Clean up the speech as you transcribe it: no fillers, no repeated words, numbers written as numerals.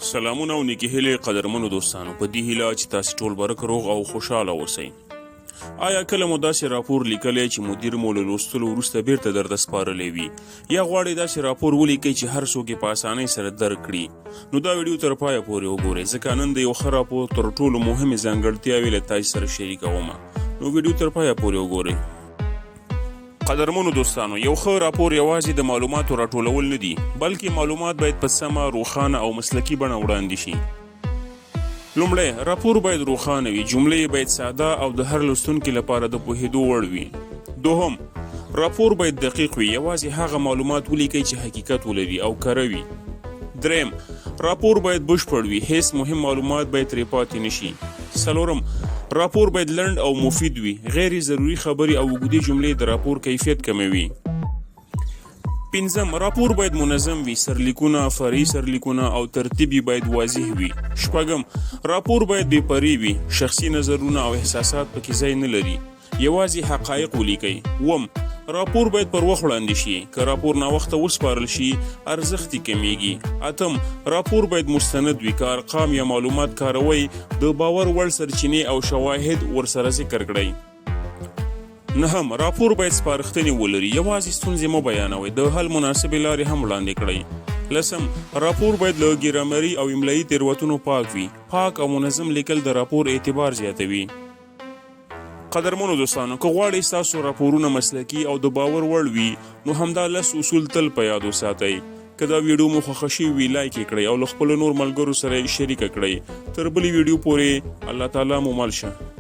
سلامونه او نیکې هیلې قدرمنو دوستانو، په دې هیله چې تاسو ټول برک، روغ او خوشاله اوسئ. آیا کله مو داسې راپور لیکلی چې مدیر مو له لوستلو وروسته بیرته درته سپارلی وي، یا غواړئ داسې راپور ولیکئ چې هر څوک یې په اسانۍ سره درک کړي؟ نو دا ویډیو تر پایه پورې وګورئ، ځکه نن د یو ښه راپور تر ټولو مهمې ځانګړتیاوې له تاسو سره شریکوم. نو ویډیو تر پایه پورې وګورئ. قدرمنو دوستانو، یو ښه راپور یوازې د معلوماتو راټولول نه دي، بلکې معلومات باید په سمه، روښانه او مسلکي بڼه وړاندې شي. لومړی، راپور باید روښانه وي، جملې یې باید ساده او د هر لوستونکي لپاره د پوهېدو وړ وي. دوهم، راپور باید دقیق وي، یوازې هغه معلومات ولیکئ چې حقیقت ولري او کره وي. دریم، راپور باید بشپړ وي، هیڅ مهم معلومات باید ترې پاتې نشي. څلورم، راپور باید لنډ او مفید وي، غیر ضروري خبرې او اوږدې جملې د راپور کیفیت کموي. پنځم، راپور باید منظم وي، سرلیکونه، فرعي سرلیکونه او ترتیب یې باید واضح وي. شپږم، راپور باید بې پرې وي، شخصي نظرونه او احساسات پکې ځای نه لري، یوازې حقایق ولیکئ. اووم، راپور باید پر وخت وړاندې شي، که راپور ناوخته وسپارل شي، ارزښت یې کمیږي. اتم، راپور باید مستند وي، که ارقام یا معلومات کاروئ، د باور وړ سرچینې او شواهد ورسره ذکر کړئ. نهم، راپور باید سپارښتنې ولري، یوازې ستونزې مه بیانوئ، د حل مناسبې لارې هم وړاندې کړئ. لسم، راپور باید له ګرامري او املایي تېروتنو پاک وي، پاک او منظم لیکل د راپور اعتبار زیاتوي. قدرمنو دوستانو، که غواړئ ستاسو راپورونه مسلکي او د باور وړ وي، نو همدا لس اصول تل په یاد وساتئ. که دا ویډیو مو خوښه شوې وي، لایک یې کړئ او له خپلو نور ملګرو سره یې شریکه کړئ. تر بلې ویډیو پورې، الله تعالی مو مل شه.